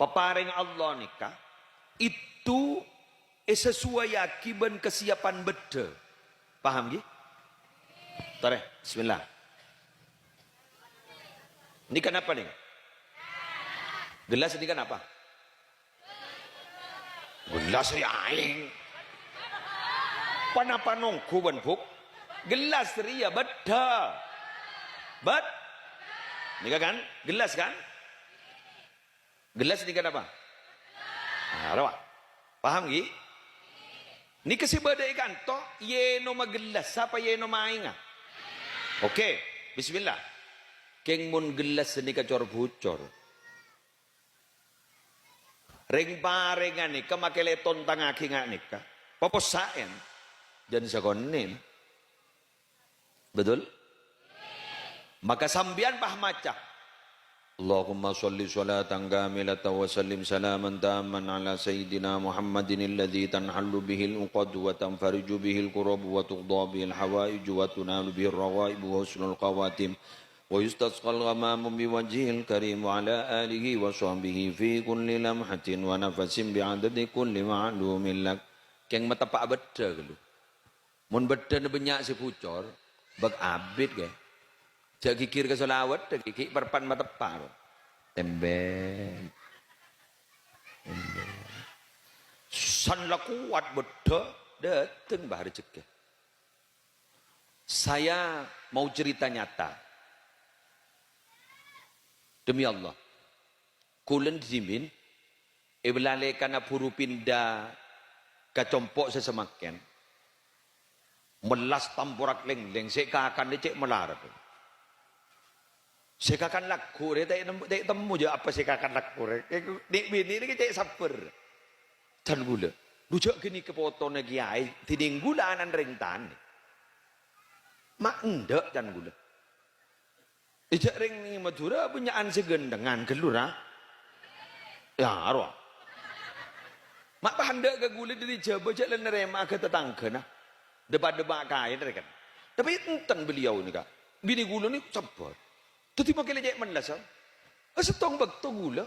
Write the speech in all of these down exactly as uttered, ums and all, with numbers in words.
Paparèngnga Allah nèka, itu èsasuwayaghi bân kasiyapan bâddhâ. Paham, ghi? Torè, bismillah. Nèka napa, nèka? Gellas nèka napa? Gellas rèya aèng. Panapa nongghu, bân, Bu'? Gellas rèya bâddhâ. Bâd-, nèka kan? Gellas kan? Gellas nèka napa? Nah, rowa. Paham, ghi? Nèka sè bâdâ è kanto, ènoma gellas apa ènoma aèngnga? Oke, bismillah. Kèng mon gellas nèka cor-bucor. Rèng-parèngnga nèka makè lè tontangngaghi nga' nèka. Papossa'en. Jân sakonè'. Betul? Maka sampèyan pas maca, Allahumma sholli sholatan kamilatan wa sallim salaman tamman ala sayyidina Muhammadin alladzi tanhallu bihil uqadu wa tanfariju bihil kurabu wa tuqda bihil hawaiju wa tunalu bihir raghaibu wa husnul khawatim wa yustasqal ghamamu biwajhihil karim wa ala alihi wa sahbihi fi kulli lamhatin wa nafasin bi'adadi kulli ma'lumin lak. Kèng mateppa' bâddhâ ghâllu. Mon bâddhâna bânnya' sè bucor, bâk abit, ghi. Jhâ' ghighir ka shalawat, ghi-, ghi' parpan mateppa', ro. Tembhâng. Tembhâng. San la kowat bâddhâ, dâteng, Bah, rejekkè. Saya mau cerita nyata. Demi Allah. Kaulâ dhimèn, è bâlalèkana buru pinda ka compo' sè samangkèn, mellas tamporak lènglèng, sè èkakan rè cè' malarat. Sè èkakan lagghu' rè ta' nem-, ta' temmo jâ' apa sè èkakan lagghu' rè. È, nè'-binè' nèka cè' sabbhâr. Can ghulâ, "Dhu jâ' ghânèka potona kèyaè, dhinèng ghulâ ana'na rèng tanè." Ma' endâ', can ghulâ. È jâ' rèng Madhurâ bânnya'an sè ghânthengan ghâllu, ra? Iyâ, rowa. Ma' pas endâ' ka ghulâ dhâri Jhâbâ jâ' la narèma'a ka tatangghâna. Dâpa'-dâpa' kaèn rè kan. Tapè enten beliau nèka. Binè ghulâ nèka sabbhâr. Dhâddhi makè la cè' mellas, a. Sèttong bâkto ghulâ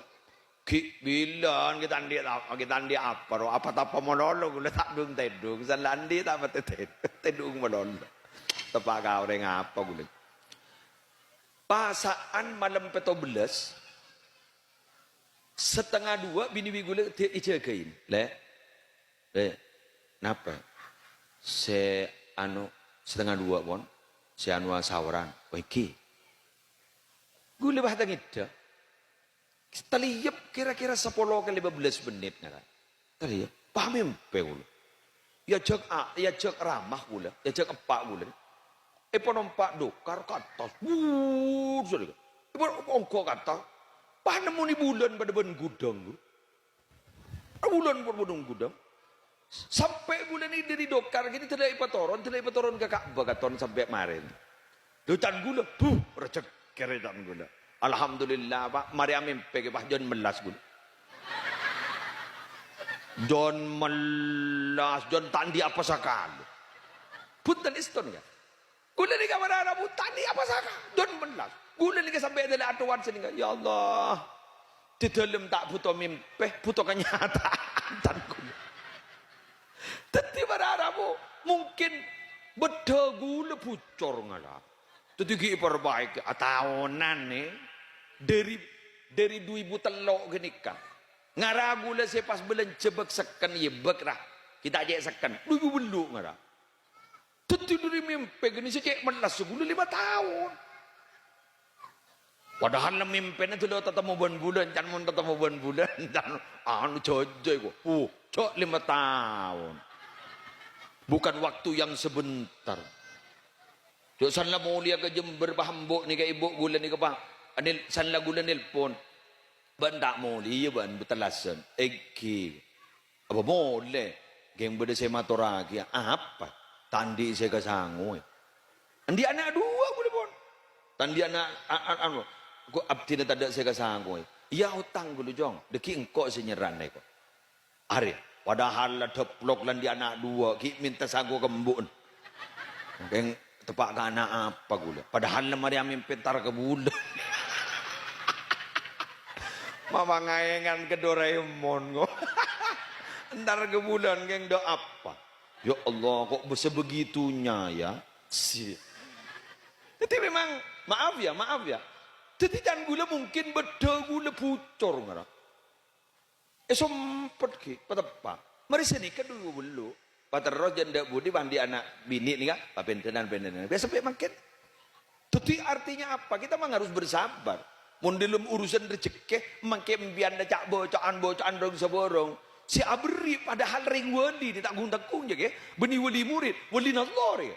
ghi' bilân, ghi' ta' andi' ta-, ghi' ta' andi' apa, ro, apa-tapa malolo ghulâ ta' dhung-tèdhung, san la andi' ta' patè tèdhung, tèdhung malolo. Teppa' ka orèng apa ghulâ. Pasa'an malem pètto bellâs, satengnga duwâ' binè bi' ghulâ di-, èjâgâi. "Lè', Lè', napa?" "Sè, anu, satengnga duwâ', pon. Sè, anu, asaoran." "Oh, èngghi." Ghulâ pas tangèdhâ. Talèyep kira-kira sapolo ka lèma bellâs mennit ngara. Talèyep, pas mèmpè ghulâ. Èajhâk a-, èajhâk rama ghulâ, èajhâk eppa' ghulâ. Èpanompa' dokar ka attas. Wuh, saudara. Èpa-, ongghu ka attas. Pas nemmonè bulân padâ bân ghudhâng, ghulâ. Bulân pon bâdhung ghudhâng. Sampè' bulân nèka dhâri dokar kènè' dâlâ èpatoron, dâlâ èpatoron ka Ka'bah katon sampè' marè. Dhu can ghulâ, buh, rejekkè rè can ghulâ. Alhamdulillah, Pa', marè amèmpè kè, Pa', jân mellas ghulâ. Jân mellas, jân ta' andi' apa sakalè. Bhunten èston, ya. Ghulâ nèka mara rabu ta' andi' apa saka, jân mellas. Ghulâ nèka sampè' dâlâ atowan sè nèka, "Ya Allah, di dâlem ta' bhuto mèmpè, bhuto kanyata'an," can ghulâ. Dhâddhi mara rabu mungkin bâddhâ ghulâ bucor ngala. Dhâddhi ghi' èparbaèkè, ataonan nè, dâri, dâri du èbu tello' ghânèka. Ngara ghulâ sè pas bâlânjhâ bâk sekken, iyâ bâk ra. Ghi' ta' cè' sekken, du èbu bâllu' ngara. Dhâddhi dâri mèmpè ghânèka sè cè' mellas ghulâ lèma taon. Padahal mèmpèna dâlâ tatemmo bân bulân, can mon tatemmo bân bulân, can anu jhâjhâ èko. Uh, jhâ' lèma taon. Bukan waktu yang sebentar. Jhâ' san la molèya ka Jember, Pa', embu' nèka, ibu' ghulâ nèka, Pa'. Anèl-, san la ghulâ nelpon. "Bâ'na ta' molèya, bâ'na bu tellasan." "Èngghi." "Apa molè?" "Ghing bâdâ sè matorraghi." "Apa?" "Ta' andi' sè èkasangoè." "Andi' ana' duwâ' ghulâ, pon." "Ta' andi' ana', a-, a-, anu, ko' abdhina tadâ' sè èkasangoè." "Iyâ, otang ghulâ, Jong. Dâggi' engko' sè nyerrana, ko'." Arè, padahal la dâplok la andi' ana' duwâ', ghi' mènta sango ka embu'na. Ghing teppa' ka ana' apa ghulâ? Padahal la marè amèmpè entar ka bulân. Mapangaengan ke Doraemon kok. Entar ke bulan, geng, do apa? Ya Allah, kok sebegitunya ya? Si. Jadi memang, maaf ya, maaf ya. Jadi can gula mungkin beddhâ gula bucor ngara. Eh, sempet ghi, pateppa'. Mari sanèka dulu bellu. Paterro jhâ' ndak budi pandi ana' binè' nèka, papendenan-pendenan. Biasa pè' mangkèn. Jadi artinya apa? Kita memang harus bersabar. Mon dâlem urusan rejhekkè, mangkèn bi'en ca'-boca'an-boca'an rong-saborong. Sè aberri' padahal rèng wali nè ta' gung-tènggung jâ' kè. Bânnè wali murid, walina Allah rè.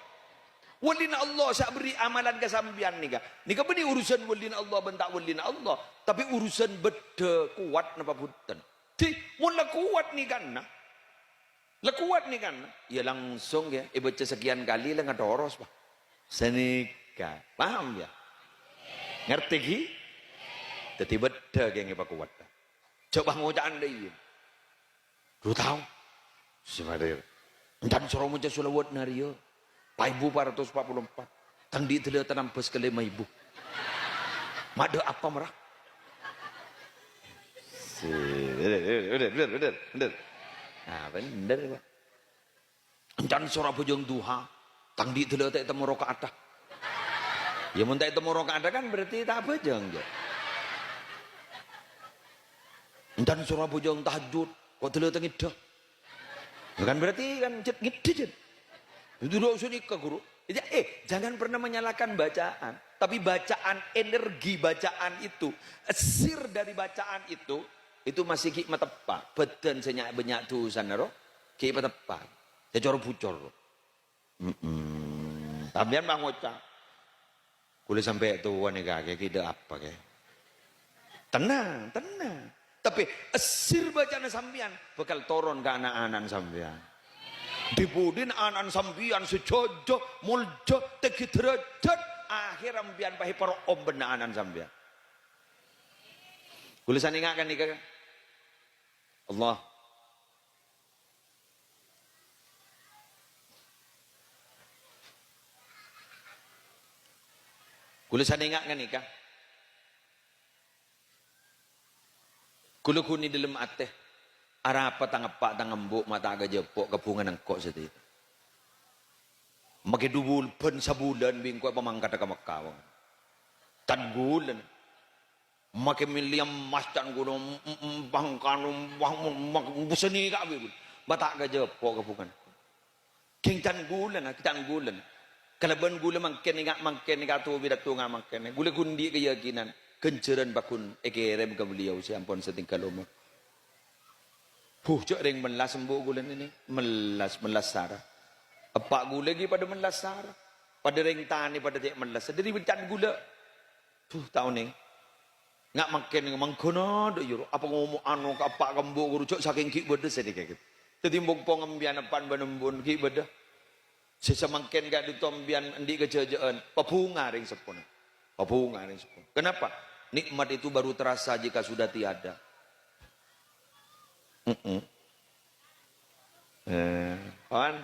Walina Allah sè aberri' amalan ka sampèyan nèka. Nèka bânnè urusan walina Allah bân ta' walina Allah. Tapè urusan beddhâ kowat napa bhunten. Di, mon la kowat nèkana. La kowat nèkana. Ya langsung ya, èbâca sakèyan kalè la ngatoros, Pak. Sanèka. Paham ya? Ngartè ghi? Dâddhi beddhâ kèng èpakowat. Coba ngoca'an dâ' iyâ. Lu tao? Sè madir. Encan soro maca sholawat nariyâ. Pa èbu pa ratos pa' polo empat. Tang dhi' dâlâ tanambhâs ka lèma èbu. Madâ apa mara? Sè, bener, bener, bener, bener, bener. Ah, bener, Pak. Encan soro abhâjâng duha. Tang dhi' dâlâ ta' ètemmo raka'atta. Ya, mon ta' ètemmo raka'atta kan berarti ta' abhâjâng, ya. Encan soro abhâjâng tahajjud, kok dâlâ ta' ngèdhâ. Ya kan berarti kan jhât ngèdhâ, jhât. Itu dosa nèka, Guru. Ya, eh, jangan pernah menyalahkan bacaan. Tapi bacaan, energi bacaan itu, sir dari bacaan itu, itu masih ghi' mateppa'. Bâdân sè nya-, bânnya' dusana, ro, ghi' mateppa'. Sè cor-bucor, ro. Mm-mm. Sampèyan mah ngoca', "Kulâ sampè' towa nèka, Kè, ghi' dâ' apa, Kè?" Tenang, tenang. Tapè essir bâcana sampèyan bhâkal toron ka na'-ana'na sampèyan. Dhi-budhina ana'na sampèyan sè jhâjhâ, moljâ, tèngghi dârâjhât, akhèrra sampèyan pas èparo'om bân na'-ana'na sampèyan. Kulâ sanènga' kan nèka, Allah. Kulâ sanènga' nganèka. Kulâ ghun è dâlem atè. Arapa tang eppa' tang embu' ma' ta' kajhâpo' ka bhungana engko' sadhâjâ. Makè du bul-, bân sabulân bi' engko' èpamangkadhâ ka Mekkah, bân. Can ghulâ. Makè mellèya emmas can ghulâ, em-, em-, em-, bangkano, bang-, em-, em-, em-, sanèka bi' ghulâ. Ma' ta' kajhâpo' ka bhungana. Ghing can ghulâ, na, can ghulâ. Kalabân ghulâ mangkèn, ènga' mangkèn, ènga' tobi rato ènga' mangkèn. Ghulâ ghun andi' kayakinan, ghânjhârân pagghun èkèrèm ka beliau sè ampon satenggâl omor. Huh, jhâ' rèng mellas embu' ghulâ nènè. Mellas, mellas sara. Eppa' ghulâ ghi' padâ mellas sara. Padâ rèng tanè padâ cè' mellas. Dhâri can ghulâ. Duh, ta' onèng. Nga' mangkèn mangghâna dâ' iyâ, ro. Apa ngomong ano ka eppa' ka embu' ghuru, jhâ' sakèng ghi' bâdâ sè nèka, gitu. Dhâddhi, mongpong empèyan eppa' bân embu'en ghi' bâdâ. Sè samangkèn ka'dinto empèyan andi' kajhâjâ'ân, pabhunga rèng seppona. Pabhunga rèng seppona. Kenapa? Nikmat itu baru terasa jika sudah tiada. Mm-mm. Eh, kawan.